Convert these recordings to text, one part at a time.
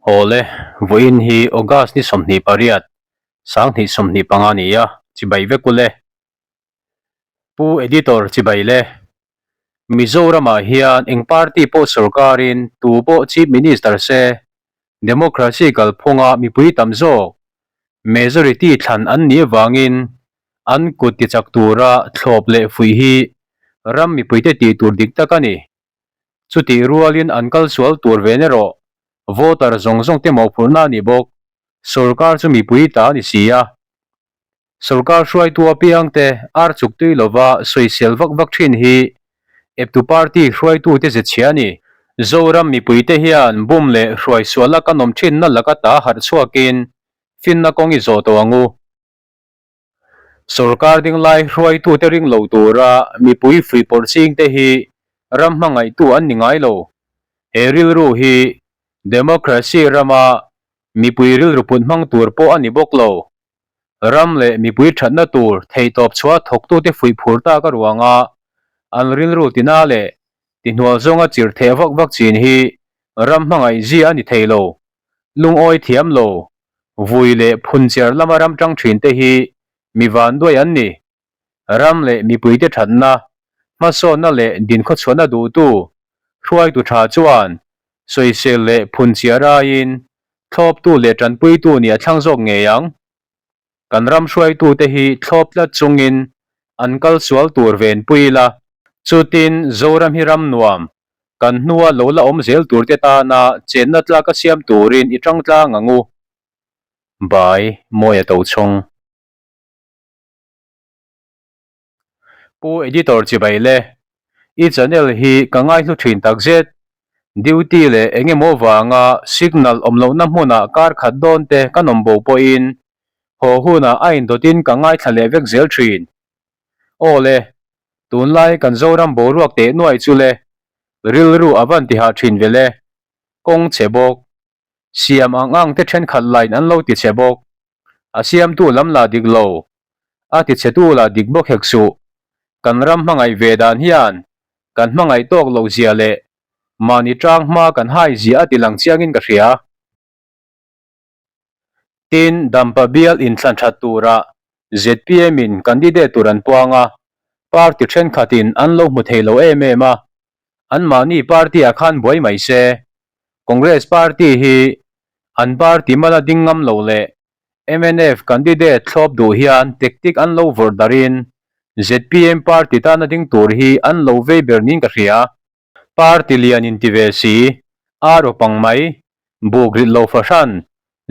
Awle, vawiin hi August ni 28, 2025 ni a, chibai vek ule. Pu Editor chibai le. Mizoramah hian eng party pawh sorkarin tu pawh Chief Minister se, democracy kalphunga mipui tam zawk, majority thlan an nih avangin an kut tichak tura thlawp leh fuih hi ram mipuite tih tur dik tak a ni. Chutih rualin an kal sual tur ven erawh voter zawng zawng te mawhphurhna a ni bawk. Sorkar chu mipui ta a ni si a. Sorkar hruaitu apiangte ar chuk tui lova sawisel vak vak thin hi eptu party hruaitute ze chhia a ni. Zoram mipuite hian bum leh hruai suala kan awm thinna laka ta harh chhuakin finna kawng i zawh tawh ang u. Sorkar dinglai hruaitute ring lo tura mipui fuihpawrh chingte hi ram hmangaihtu an ni ngai lo. He rilru hi democracy rama mipui rilru put hmang tur pawh a ni bawk lo. Ram leh mipui thatna tur theihtawp chhuah thawktute fuihphur tak a ruanga an rilru tina leh tihnual zawnga chirh theh vak vak chin hi ram hmangaih zia a ni thei lo. Lungawi thiam lo Vui leh phunchiar lama ram tang thin te hi mi vanduai an ni. Ram leh mipuite thatna, hmasawnna leh dinkhawchhuahna duhtu, hruaitu tha chuan sawisel leh phunchiar aiin thlawptu leh tanpuitu nih a thlang zawk ngei ang. Kan ram hruaitute hi thlawp tlat chungin an kal sual tur venpui ila. Chutin Zoram hi ram nuam, kan hnua lo la awm zel turte tana chenna tlak a siam turin i tang tlang ang u. Bai, Mawia Tochhawng. Pu Editor chibai le, i channel hi ka ngaihlu thin takzet. Duty leh eng emaw vanga signal awm lohna hmunah kar khat dawn te ka nawm bo pawhin haw hunah a indawtin ka ngaithla leh vek zel thin. Aw le, tunlai kan Zoram boruak teh nuai chu le, rilru a van tihah thin ve le, kawng chhe bawk, siam ang ang te thenkhat line an lo ti chhe bawk, a siamtu lam lah dik lo, a ti chhetu lah dik bawk hek suh, kan ram hmangaih ve dan hian kan hmangaih tawk loh zia leh mahni tang hma kan hai zia a ti lang chiangin ka hria. Tin, Dampa bial inthlan that turah zpm in candidate tur an puang a, party thenkhatin an lo hmu thei lo em em a, anmahni party ah khan buai mai se. Congress party hi an party mala ding ngam lo leh mnf candidate thlawp duh hian tactic an lo vawrh darhin zpm party tana ding tur hi an lo vei ber niin ka hria. Party lian in ti ve si, ar aw pang mai, buk rit lo fahran,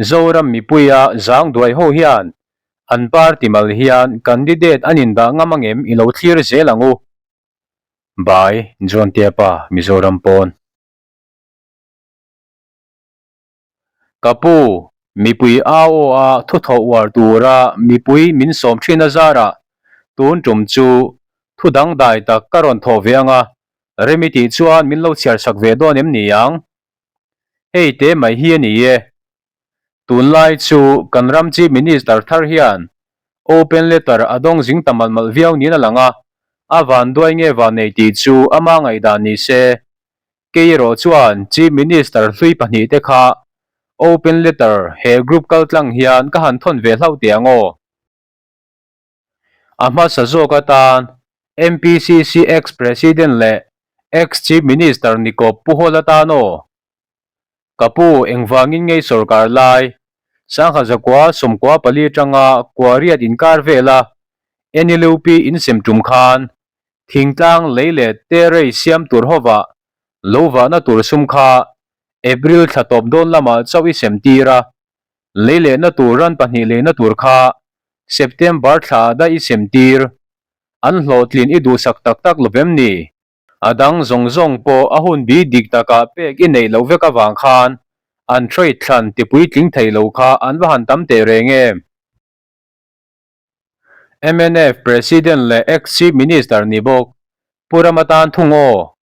Zoram mipuia zang duai ho hian an party mal hian candidate an indah ngam angem i lo thlir zel ang u. By, John Tiapa, Mizoram pawn. Ka pu, mipui au aw a thuthawh uar tura mipui min sawm thin a zarah tun tum chu thu dangdai tak ka rawn thawh ve ang a, remi tih chuan min lo chhiar sak ve dawn em ni ang? Hei te mai hi a ni e. Tunlai chu kan ram Chief Minister thar hian open letter a dawng zing ta malh malh viau niin a lang a, a vanduai nge vannei tih chu ama ngaihdan ni se. Kei erawh chuan Chief Minister hlui pahnihte kha open letter he group kaltlang hian ka han thawn ve hlauh teh ang aw. A hmasa zawk atan MPCC ex-President leh ex-Chief Minister Nikawp Pu Hawla tan aw. Ka pu engvangin ngei sorkar lai Sangha zakua 94 atanga kua riat inkar vela NLUP insem tum khan Thingtlang lei leh terrace siam tur hovah lo vahna tur sum kha April thla tawp dawn lamah chauh i sem tir a, lei lehna tur ran pahnih leina tur kha September thla ah daih i sem tir. An hlawhtlin i duhsak tak tak lo vem ni? A dang zawng zawng pawh a hun bi dik takah pek i neih loh vek avang khan an trade thlan tipuitling thei lo kha an va han tam teh reng em? Mnf President leh ex-Chief Minister ni bawk Pu Rama tan thung aw.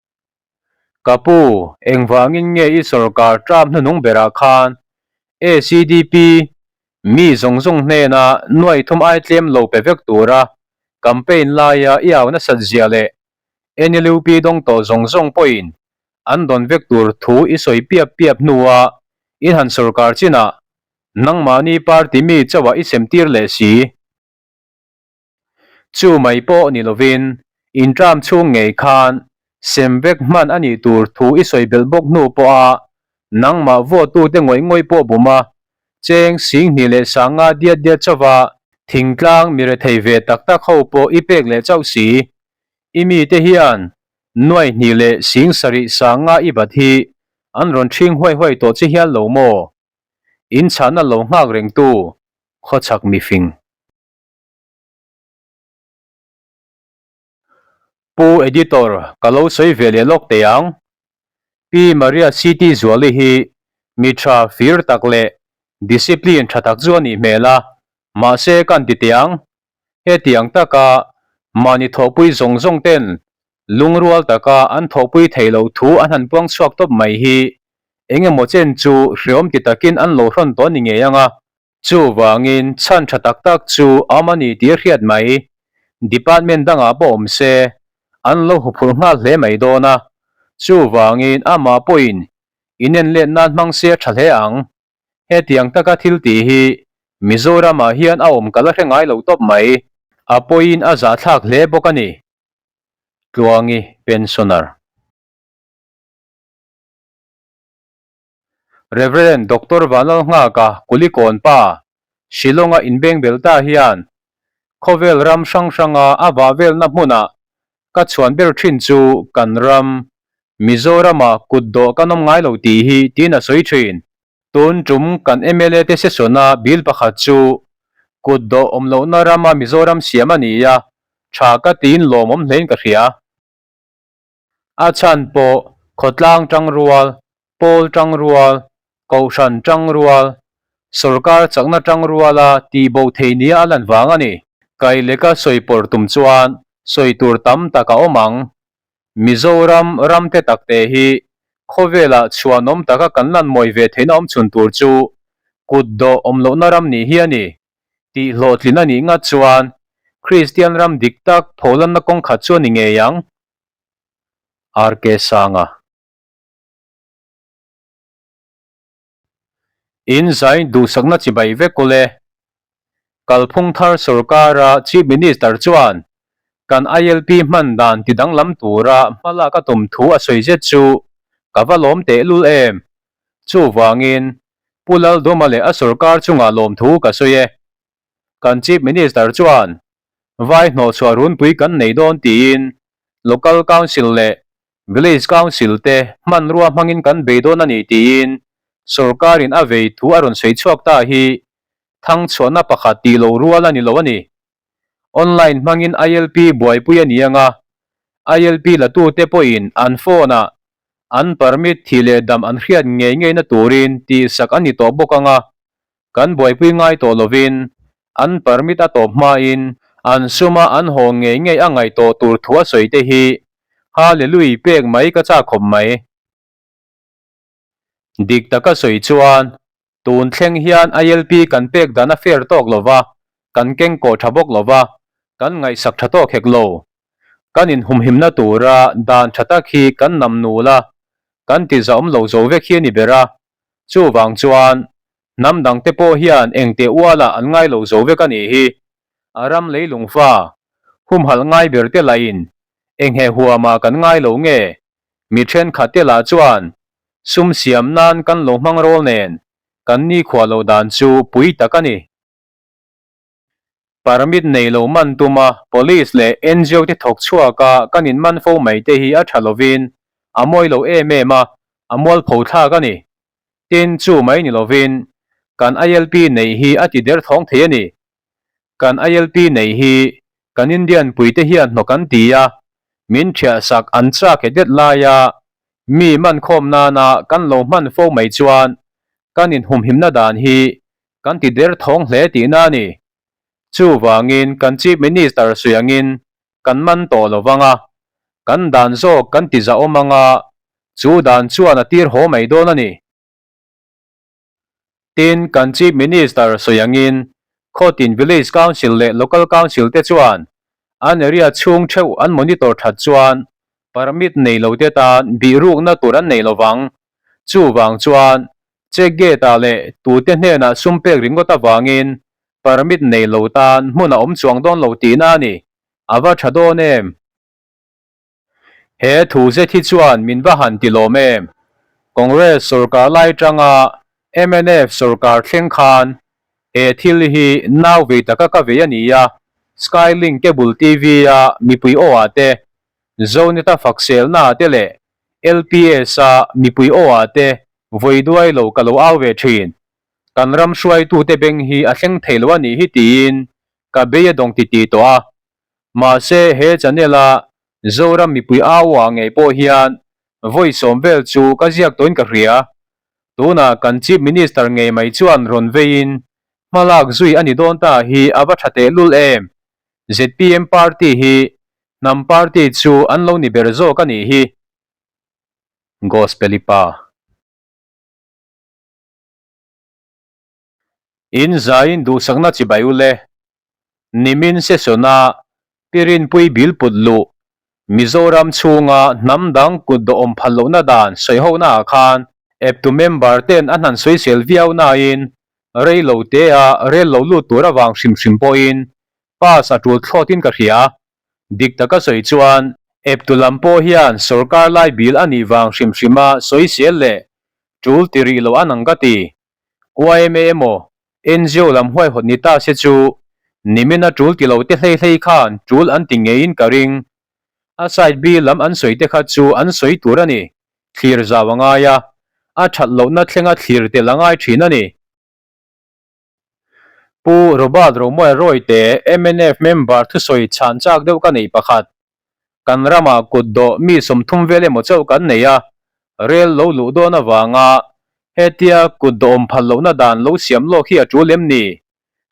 Ka pu, engvangin nge i sorkar term hnuhnung berah khan ACDP mi zawng zawng hnena nuai thum ai tlem lo pe vek tura campaign laia i au nasat zia leh NLUP dawng tawh zawng zawng pawhin an dawn vek tur thu i sawi piap piap hnua. In han sorkar chinah nangmahni party mi chauh ah i sem tir leh si. Chu mai pawh ni lovin in term chhung ngei khan sem vek hman a nih tur thu i sawi belh bawk hnu pawha nangmah vote-tute ngawih ngawih pawh bum a, cheng singhnih leh sanga diat diat chauha thingtlang mi rethei ve tak tak ho pawh i pek leh chauh si. I mite hian nuai hnih leh sing sarih sanga i bat hi an rawn ṭhing huai huai tawh che hial lo maw? In chhahna lo nghak rengtu khawchhak mifing. Pu Editor, ka lo sawi ve leh lawk teh ang. Pi Maria CT Zuali hi mi tha fir tak leh discipline tha tak chu a nih hmel a, mahse kan ti teh ang. Hetiang taka mahni thawhpui zawng zawng ten lungrual taka an thawhpui theih loh thu an han puang chhuak tawp mai hi eng emaw chen chu hreawm ti takin an lo hrawn tawh ni ngei ang a. Chuvangin chhan tha tak tak chu awm a ni tih a hriat mai. Department dangah pawh awm se, an lo huphurh nghal hle mai dawn a. Chuvangin amah pawhin inen let nan hmang se a tha hle ang. Hetiang taka thil tih hi Mizoramah hian a awm ka la hre ngai lo tawp mai. A pawhin a zahthlak hle bawk a ni. Tluangi Pensioner. Rev. Doctor Vanlalnghaka Kulikawn pa Shillong-a inbeng bel ta hian khawvel ram hrang hranga a vah velna hmunah ka chhuan ber thin chu kan ram Mizoram-ah kut dawh kan awm ngai lo tih hi tiin a sawi thin. Tun tum kan mla te session-a bill pakhat chu kut dawh awm lohna rama Mizoram siam a ni a, tha ka tiin lawmawm hlein ka hria. A chhan pawh khawtlang tangrual, pawl tangrual, kohhran tangrual, sorkar chakna tangruala tihbo thei nia a lan vang a ni. Kaileka sawi pawr tum chuan sawi tur tam tak a awm ang. Mizoram ram te takte hi khawvelah chhuanawm taka kan lan mawi ve theihna awm chhun tur chu kut dawh awm lohna ram nih hi a ni. Tih hlawhtlin a nih ngat chuan Kristian ram dik tak pholanna kawng khat chu a ni ngei ang. RK Sanga. In zai duhsakna chibai vek ule. Kalphung thar sorkara Chief Minister chuan kan ILP hman dan ti danglam tura hmalak a tum thu a sawi zet chu ka va lawm tehlul em. Chuvangin Pu Lalduma leh a sorkar chungah lawmthu ka sawi e. Kan Chief Minister chuan Vai hnawhchhuah runpui kan nei dawn tiin Local Council leh Village Council te hmanrua hmangin kan bei dawn a ni tiin sorkarin a vei thu a rawn sawi chhuak ta hi thangchhuahna pakhat tih lo rual a ni lo a ni. Online hmangin ILP buaipui a ni anga ILP latute pawhin an phone-ah an permit thih leh dam an hriat ngei ngeina turin tihsak a ni tawh bawk anga Kan buaipui ngai tawh lovin an permit a tawp hmain an suma an haw ngei ngei a ngaih tawh tur thu a sawi te hi Hallelui pek mai ka chak khawp mai. Dik taka sawi chuan tun thleng hian ILP kan pek dan a fair tawk lova, kan kengkawh tha bawk lova, kan ngaihsak tha tawk hek lo. Kan inhumhimna tura dan tha tak hi kan nam nul a, kan ti zahawm lo zo vek hi a ni ber a. Chuvang chuan hnam dangte pawh hian engte ualah an ngai lo zo vek a nih hi. A ram leilung fa, humhalh ngai ber te lahin enghe huamah kan ngai lo nge? Mi thenkhat te lah chuan sum siam nan kan lo hmang rawl nen kan nikhua lo dan chu pui tak a ni. Permit nei lo man tuma Police leh NGO te thawk chhuak a kan in man fo mai te hi a tha lovin a mawi lo em em a, a mualpho thlak a ni. Tin, chu mai ni lovin kan ILP neih hi a ti derthawng thei a ni. Kan ILP neih hi kan Indian puite hian hnawk an ti a, min thiahsak an chak e det laia mi man khawm nana kan lo hman fo mai chuan kan inhumhimna dan hi Kan ti der thawng hle tihna a ni. Chuvangin kan Chief Minister sawi angin kan man tawh lo vang a, kan dan zawk kan ti zahawm ang a, chu dan chuan a tir haw mai dawn a ni. Tin, kan Chief Minister sawi angin Khawtin Village Council leh Local Council te chuan an area chhung theuh an monitor that chuan permit nei lo te tan bihrukna tur an nei lo vang. Chuvang chuan. Check gate ah leh tute hnenah sum pek ringawt avangin permit nei lo tan hmun a awm chuang dawn lo tihna a ni. A va tha dawn em? He thu zet hi chuan min va han ti lawm em? Congress sorkar lai tanga mnf sorkar thleng khan he thil hi nau vei taka ka vei a ni a, Skylink Cable TV a mipui aw ah te, Zoneta fakselna ah te leh LPS a mipui aw ah te vawi duai lo ka lo au ve thin. Kan ram hruaitute beng hi a thleng thei lo a nih hi tiin ka bei a dawng titi tawh a. Mahse he channel a Zoram mipui au ah ngei pawh hian vawi sawm vel chu ka ziak tawhin ka hria. Tunah kan Chief Minister ngei mai chuan rawn veiin hmalak zui a ni dawn ta hi a va tha tehlul em. Zpm party hi hnam party chu an lo ni ber zawk a nih hi. Gospel-i pa. In zaiin duhsakna chibai u le. Nimin session-a Pirinpui bil put luh, Mizoram chhunga hnam dang kut dawhawm phal lohna dan sawihonaah khan eptu member ten a hnan sawisel viau nain rei lo tea rel lo lut tur avang hrim hrim pawhin pass a tul thlawtin ka hria. Dik taka sawi chuan eptu lam pawh hian sorkar lai bil a nih vang hrim hrima sawisel leh tul ti rih lo an ang ka ti. Yma emaw NGO lam huaihawt ni ta se chu nimina tul ti lo te hlei hlei khan tul an ti ngeiin ka ring. A side B lam an sawi te kha chu an sawi tur a ni, thlir zau a ngai a, a that lohna thlenga thlir tel a ngai thin a ni. Pu Robert Romawia Rawite mnf member thusawi chhan chak deuh ka neih pakhat. Kan ramah kut dawh mi 30 vel emaw chauh kan nei a, rel lo luh dawn avanga hetia kut dawhawm phal lohna dan lo siam lawk hi a tul em ni?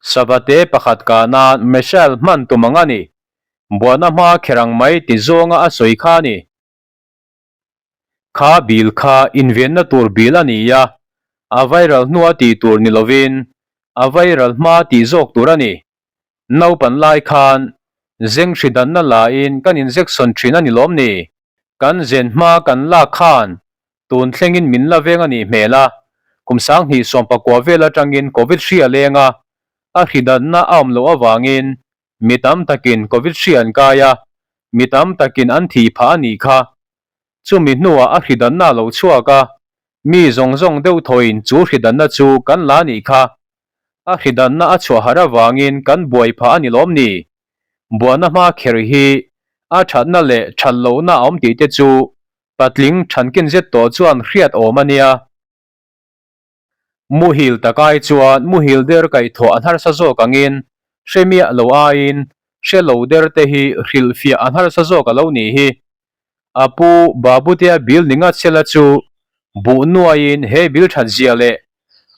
Savate pakhat kahna missile hman tum ang a ni. Buahna hma kher ang mai ti zawnga a sawi kha a ni. Kha bil kha invenna tur bil a ni a, a viral hnua tih tur ni lovin a viral hma tih zawk tur a ni. Naupan lai khan zeng hri danna laiin kan injection thin a ni lawm ni? Kan zen hma kan lak khan tun thlengin min la veng a nih hmel a, kum 2019 vel atangin Covid hri a leng a, a hri danna a awm loh avangin Mi tam takin Covid hri an kai a, mi tam takin an thih phah a nih kha. Chumi hnuah a hridanna a lo chhuak a, mi zawng zawng deuh thawiin chu hridanna chu kan la a nih kha. A hridanna a chhuah harh avangin kan buai phah a ni lawm ni? Buahna hma kher hi a thatna leh that lohna a awm tih te chu patling thankin zet tawh chuan hriat awm a nia. Muhil takai chuan muhil der kaihthawh an harsa zawk angin hre miah lo aiin hre lo der te hi hrilhfiah an harsa zawk a lo nih hi. A pu Babutea bil ni ngat sela chu buh nuaiin he bil that zia leh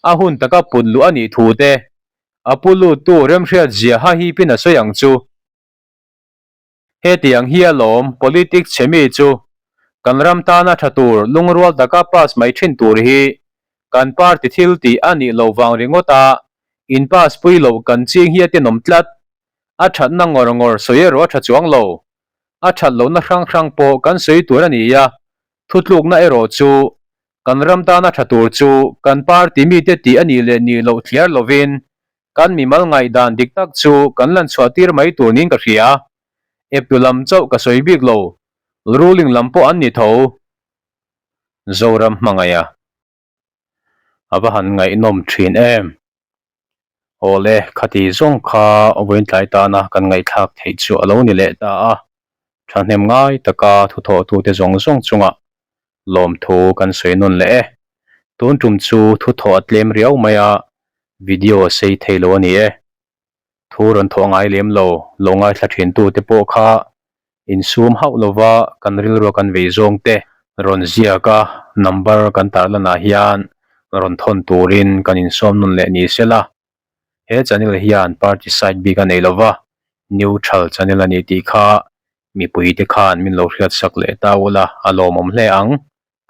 a hun taka put luh a nih thu te a pu luttu remhriat zia hahipin a sawi ang chu. Hetiang hi alawm politics chhe mi chu kan ram tana tha tur lungrual taka pass mai thin tur hi kan party thil tih a nih loh vang ringawt a in pass pui loh kan ching hi a tenawm tlat. A thatna ngawr ngawr sawi erawh a tha chuang lo. A that lohna hrang hrang pawh kan sawi tur a ni a, thutlukna erawh chu kan ram tana tha tur chu kan party mite tih a nih leh nih loh thliar lovin Kan mimal ngaihdan dik tak chu kan lan chhuah tir mai tur niin ka hria. Eptu lam chauh ka sawi bik lo, ruling lam pawh an ni tho. Zoram hmangaih a. A va han ngaihnawm thin em. Awle, khati zawng kha vawiin tlai tana kan ngaihthlak theih chu a lo ni leh ta a. Thahnem ngai taka thuthawhtute zawng zawng chungah lawmthu kan sawi nawn leh e. Tun tum chu thuthawh a tlem riau mai a, video a sei thei lo a ni e. Thu rawn thawh ngai lem lo, lo ngaithla thin tu te pawh kha insum hauh lova kan rilrua kan vei zawng te rawn ziak a, number kan tarlanah hian rawn thawn turin kan insawm nawn leh ni sela. He channel hian party side bik a nei lova, neutral channel a ni tih kha mipui te khan min lo hriat sak leh ta ula a lawmawm hle ang.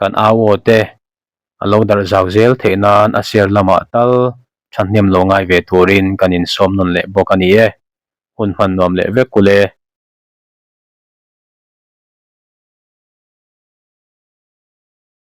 Kan au aw te a lo darh zau zel theih nan a share lamah tal thahnem lo ngai ve turin kan insawm nawn leh bawk a ni e. Hun hman nuam leh vek ule.